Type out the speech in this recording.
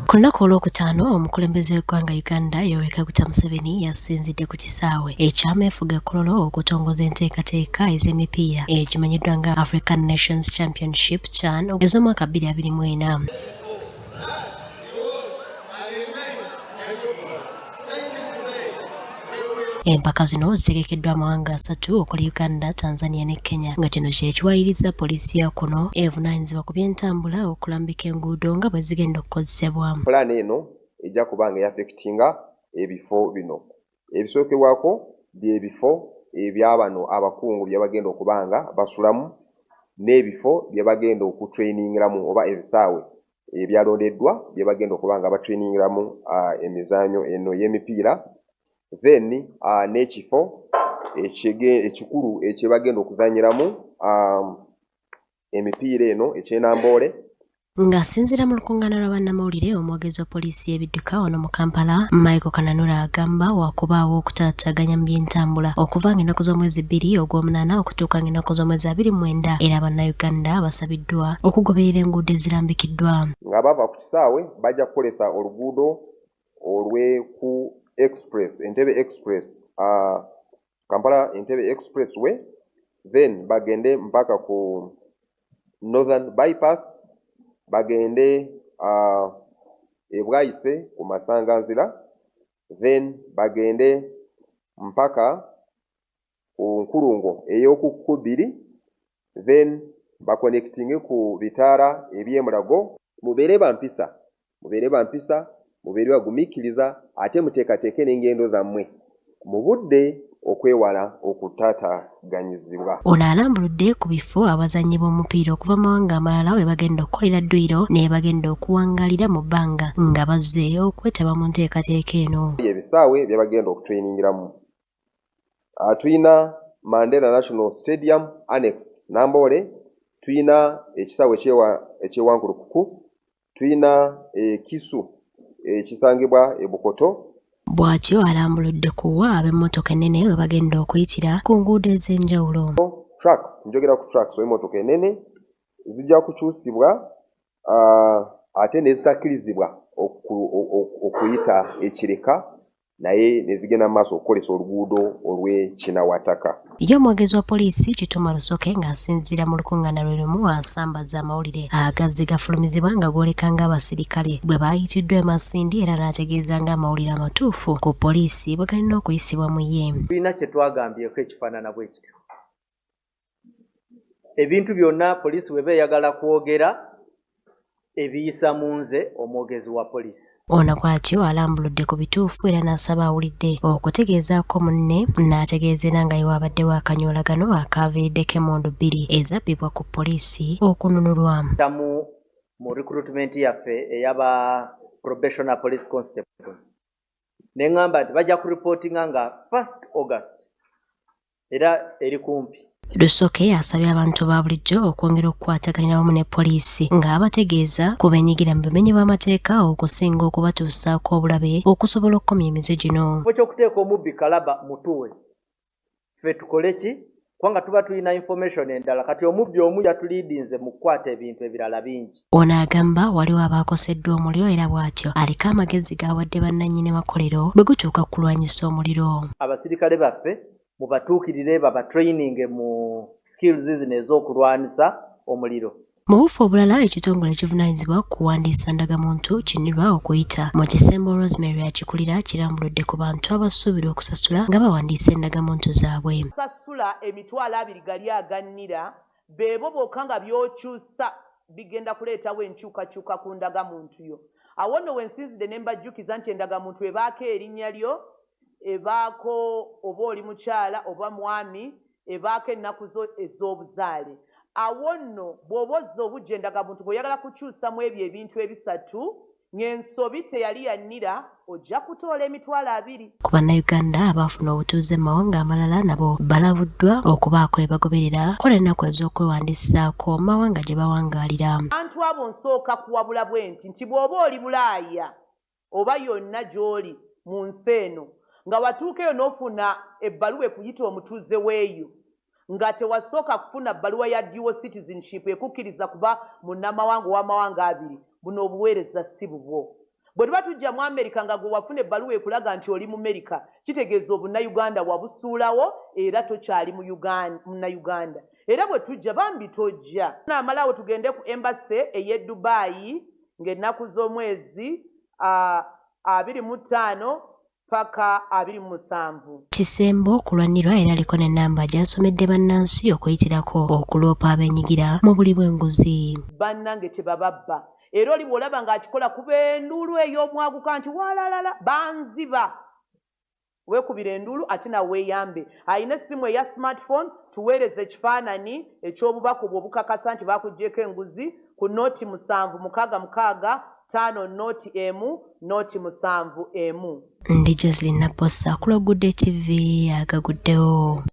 Ku lunaku olwokutaano, omukulembeze w'eggwanga Uganda Yoweri Kaguta Museveni yasinzidde ku kisaawe eky'ameefuga e Kololo okutongoza enteekateeka ez'emipiira egimanyiddwa nga African Nations Championship CHAN ez'omwaka 2024. Empaka zino zitegekeddwa amawanga asatu okuli Uganda, Tanzania ne Kenya nga kino kye kiwalirizza poliisi ya kuno evunaanyizibwa ku by'entambula okulambika enguudo nga bwe zigenda okukozesebwa. Pulaani eno ejja kuba nga eyafekitinga ebifo bino. Ebisookerwako bye bifo ebya bano abakungu bye bagenda okuba nga basulamu n'ebifo bye bagenda okutrainingiramu oba ebisaawe ebyalondeddwa bye bagenda okuba nga batrainingiramu emizannyo eno ey'emipiira then n'ekifo ekikulu ekyebagenda okuzannyiramu emipiira eno eky'e Namboole. Ng'asinziira mu lukungaana lwa bannamawulire, omwogezi wa poliisi y'ebidduka wano mu Kampala, Michael Kananura agamba waakubaawo okutaataaganya mu by'entambula okuva ng'ennaku z'omwezi bbiri ogw'omunaana okutuuka ng'ennaku z'omwezi 29 era Bannayuganda basabiddwa okugoberera enguudo ezirambikiddwa. Nga bava ku kisaawe bajja kukozesa oluguudo olw'eku Express, Entebbe Express, Kampala Entebbe Expressway, then bagende mpaka ku Northern Bypass, bagende e Bwaise ku Masanganzira, then bagende mpaka ku nkulungo ey'okukubiri, then bakonectinge ku bitaala eby'e Mulago. Mubeere ba mpisa, mubeere ba mpisa, mubeere bagumiikiriza ate muteekateeke n'engendo zammwe mu budde okwewala okutaataaganyizibwa. Ono alambuludde ku bifo abazannyi b'omupiira okuva mu mawanga amalala we bagenda okukolera dduyiro ne bagenda okuwangaalira mu bbanga nga bazze okwetaba mu nteekateeka eno. Ebisaawe bye bagenda okutrainingiramu. Tuyina Mandela National Stadium Annex Namboole, tuyina ekisaawe eky'e Wankulukuku, tuyina ekisu ekisangibwa e Bukoto. Bw'atyo alambuludde ku wa ab'emmotoka ennene we bagenda okuyitira ku nguudo ez'enjawulo. Trucks, njogera ku trucks oba emmotoka ennene zijja kukyusibwa ate ne zitakkirizibwa okuyita e Kireka naye ne zigenda mu maaso okukozesa oluguudo olw'e Kinawataka. Ye omwogezi wa poliisi Kituuma Rusoke ng'asinziira mu lukungaana lwe lumu asambaza amawulire agazze gafulumizibwa nga gooleka ng'abasirikale bwe baayitiddwa e Masindi era n'ategeeza ng'amawulire amatuufu ku poliisi bwe galina okuyisibwa mu ye. Tulina kye twagambyeko ekifaanana bwe kityo. Ebintu byonna poliisi bw'eba eyagala kwogera ebiyisa mu nze omwogezi wa poliisi. Ono bw'atyo alambuludde ku bituufu era n'asaba awulidde okutegeezaako munne n'ategeeza era nga ye waabaddewo akanyoolagano akaaviiriddeko emmundu bbiri ezabbibwa ku poliisi okununulwa. Mu recruitment yaffe ey'aba probationer police constables ne ŋŋamba nti bajja kureportinga nga 1 August era eri kumpi. Rusoke asabye abantu ba bulijjo okwongera okukwataganira wamu ne poliisi ng'abategeeza ku beenyigira mu bumenyi bw'amateeka okusinga okubatuusaako obulabe okusobola okukomya emize gino. Ekifo ky'okuteeka omubbi kalaba mutuwe ffe tukole ki kubanga tuba tulina information endala kati omubbi omu yatuliidinze mu kukwata ebintu ebirala bingi. Ono agamba waliwo abaakoseddwa omuliro era bw'atyo aliko amagezi g'awadde bannannyini makolero bwe gutuuka ku kulwanyisa omuliro. Abasirikale baffe mubatuukirire babatraininge mu skills zino ez'okulwanisa omuliro. Mu bufu obulala, ekitongole ekivunaanyizibwa ku kuwandiisa ndagamuntu kinirwa okuyita mu kisembo Rosemary akikulira kirambuludde ku bantu abasuubirwa okusasula nga bawandiisa endagamuntu zaabwe. Sasula 20,000 gali agannira beebo bokka nga by'okyusa bigenda kuleetawo enkyukakyuka ku ndagamuntu yo. Awo nno wensinzidde ne mbajjukiza nti endagamuntu ebaako erinnya lyo, ebaako oba oli mukyala oba mwami, ebaako ennaku zo ez'obuzaale. Awo nno bw'oba ozza obujja endagamuntu ng'oyagala kukyusamu ebyo ebintu ebisatu ng'ensobi teyali yannira ojja kutoola 20,000. Ku bannayuganda abaafuna obutuuze mu mawanga amalala nabo balabuddwa okubaako ebagoberera kola ennaku ez'okwewandiisaako mu mawanga gye bawangaalira. Abantu abo nsooka kuwabula bwe nti bw'oba oli Bulaaya oba yonna gy'oli mu nsi eno nga watuuka eyo n'ofuna ebbaluwa ekuyita omutuuze weeyo nga tewasooka kufuna bbaluwa ya dual citizenship ekukkiriza kuba munnamawanga ow'amawanga abiri, buno obuweereza si bubwo. Bwe tuba tujja mu Amerika nga gwe wafuna ebbaluwa ekulaga nti oli Mumerika, kitegeeza Obunnayuganda wabusuulawo era tokyali Munnayuganda. Era bwe tujja bambi tojja. Tunaamalawo tugende ku embassy ey'e Dubai ng'ennaku z'omwezi 25 paka 27. Kisembo ku lwa Nirwa era aliko n'ennamba gy'asomedde bannansi okuyitirako okuloopa abeenyigira mu buli bw'enguzi. Bannange tebababba era oli bw'olaba ng'akikola kuba enduulu ey'omwaguka nti walalala banziba, weekubira enduulu ate nawe weeyambe. Alina essimu eya smartphone, tuweereze ekifaananyi eky'obubaka obwo obukakasa nti baakuggyeko enguzi ku 0 7 6 6 5 0 1 0 7 1. Ndi Jocelyn Naposa ku lwa Good Day TV agaguddewo.